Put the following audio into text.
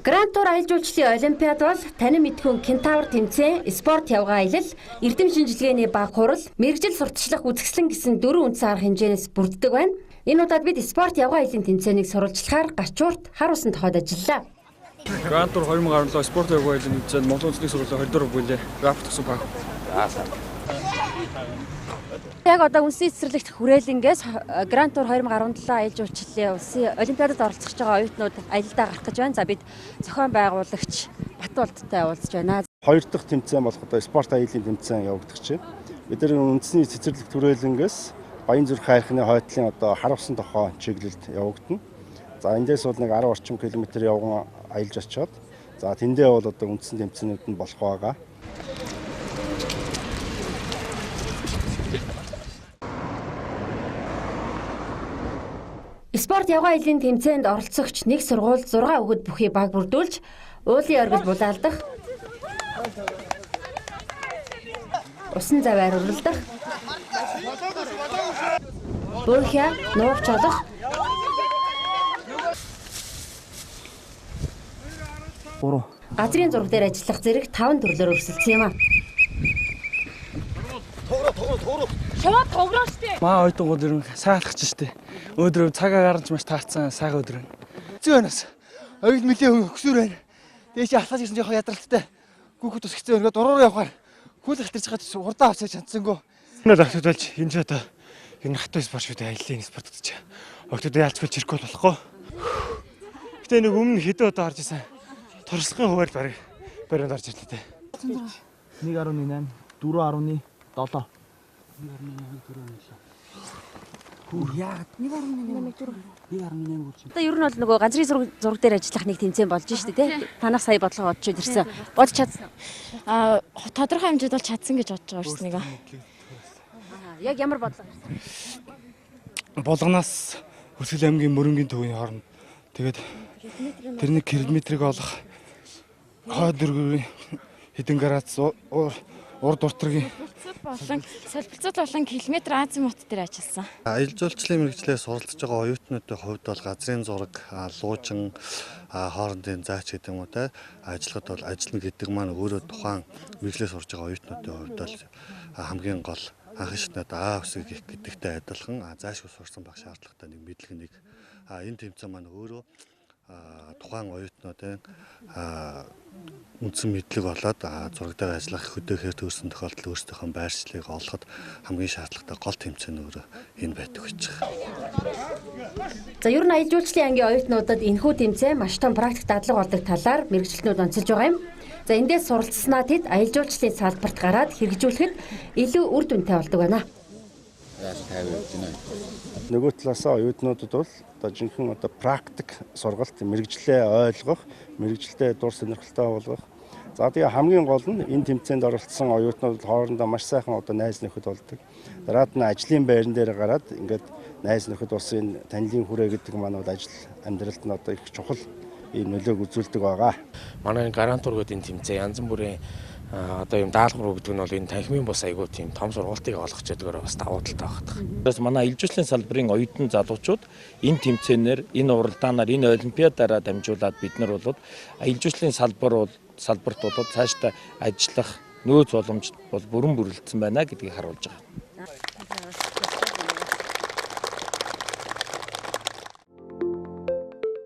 Гранд Тур аялал жуулчлалын олимпиад бол танин мэдхүн Кентавр тэмцээн, спорт явган аялал, эрдэм шинжилгээний баг хурал, мэргэжил сурталчлах үзэсгэлэн гэсэн дөрвөн үндсэн арга хэмжээнээс бүрддэг байна. Энэ удаад бид спорт явган аяллын тэмцээнийг сурвалжлахаар Гачуурт хар усан тохойд ажиллалаа. Гранд Тур 2017 спорт явган аяллын тэмцээнд Монгол үндэсний сургуулийн 22 дугаар бүлэг рапорт гэсэн баг. Яг одоо үндэсний цэцэрлэгт хүрээлэнгээс Гранд Тур 2017 аялал жуулчлалын улсын олимпиадад оролцож байгаа оюутнууд аялалдаа гарах гэж байна. За бид зохион байгуулагч Батуулдтай уулзж байна. Хоёр дахь тэмцээн болох одоо спорт аяллын тэмцээн явагдах чинь. Бид нар үндэсний цэцэрлэгт хүрээлэнгээс Баянзүрх хайрхны хойтлын одоо хар усан тохой чиглэлд явагдана. За эндээс бол нэг 10 орчим километр явган аялж очиод за тэндээ бол одоо үндсэн тэмцээнүүд нь болох байгаа. Спорт явган аяллын тэмцээнд оролцогч нэг сургууль 6 өгöd бүхий баг бүрдүүлж уулын оргил булаалдах, усан заваар уралдах, буйхаа нуувч олох, газрын зураг дээр ажиллах зэрэг 5 төрлөөр өрсөлдсөн юм а. Шаваа тогроо штэ. Маа оюутангууд ер нь сайн алхаж штэ. Өнөөдөр цагаа гарч маш таарсан сайхан өдөр байна. Хэцүү байна бас. Оюут нэлээ хөксөр байна. Дээш алхаж гэсэн жоохон ядралттай. Гүүхэд бас хэцүү байна. Дуруур явахаар хүл хатарч хаад хурдан авчиж чадсангүй. Энэ охтууд болж энэ ч одоо ер нь хатуу спорт шүү дээ. Аяллаа спорт гэж. Охтууд ялцгүй чирэх болохгүй. Гэтэ нэг өмнө хэдэн удаа орж исэн. Туршлагын хуваар бараг баринд орж ирлээ дээ. 1.8, 4.7. 1.8 4.7. Яагаад 1.8 1.8 болж. Одоо ер нь бол нөгөө газрын зураг дээр ажиллах нэг тэмцээн болж штэ тий. Танах сая бодлого бодож ирсэн. Бодож чадсан. Аа тодорхой хэмжээд бол чадсан гэж бодож байгаа шээ нэг. Яг ямар бодлого ирсэн? Булганаас Хөрсгөл аймгийн Мөрөнгийн төвийн хооронд тэгээд тэрний километрийг олох хойд дөрвийн хэдэн градус урд уртргийн солилцол болон километр азимут дээр ажилласан. Аялал жуулчлалын мэргэжлээр суралцж байгаа оюутнуудын хувьд бол газрын зураг, луучин, хоорондын заач гэдэг юм уу те ажиллахад бол ажиллана гэдэг маань өөрөө тухайн мэргэжлээр сурж байгаа оюутнуудын хувьд бол хамгийн гол анхан шатнад А үсэг гэх гэдэгтэй адилхан заашгүй сурсан байх шаардлагатай нэг мэдлэг нэг. Энэ тэмцээн маань өөрөө тухайн оюутнуудын үндсэн мэдлэг болоод зураг дээр ажиллах хөдөөхөр төрсэн тохиолдолд өөрсдийнхөө байршлыг олоход хамгийн шаардлагатай гол тэмцээн нь өөрөө энэ байдаг гэж байгаа. За ер нь аялал жуулчлалын ангийн оюутнуудад энэхүү тэмцээн маш том практик дадлага болдог талаар мэргэжилтнүүд онцолж байгаа юм. За эндээс суралцсанаа тэд аялал жуулчлалын салбарт гараад хэрэгжүүлэхэд илүү үр дүнтэй болдог байна. Нөгөө талаасаа оюутнуудад бол одоо жинхэнэ одоо практик сургалт, мэргэжлээ ойлгох, мэргэжилдээ дур сонирхолтой болгох. За тэгээ хамгийн гол нь энэ тэмцээнд оролцсон оюутнууд хоорондоо маш сайхан одоо найз нөхөд болдог. Дараад нь ажлын байран дээр гараад ингээд найз нөхөд болсон энэ танилын хүрээ гэдэг маань бол ажил амьдралд нь одоо их чухал ийм нөлөөг үзүүлдэг байгаа. Манай Гранд Тур гэдэг энэ тэмцээн янз бүрийн одоо юм даалгавар өгдөг нь бол энэ танхимын бус айгуу тийм том сургалтыг олгох гэдгээр бас давуу талтай байна. Бас манай аялал жуулчлалын салбарын оюутан залуучууд энэ тэмцээнээр, энэ уралдаанаар, энэ олимпиадаараа дамжуулаад бид нар бол аялал жуулчлалын салбарт бол цаашдаа ажиллах нөөц боломж бол бүрэн бүрэлдсэн байна гэдгийг харуулж байгаа.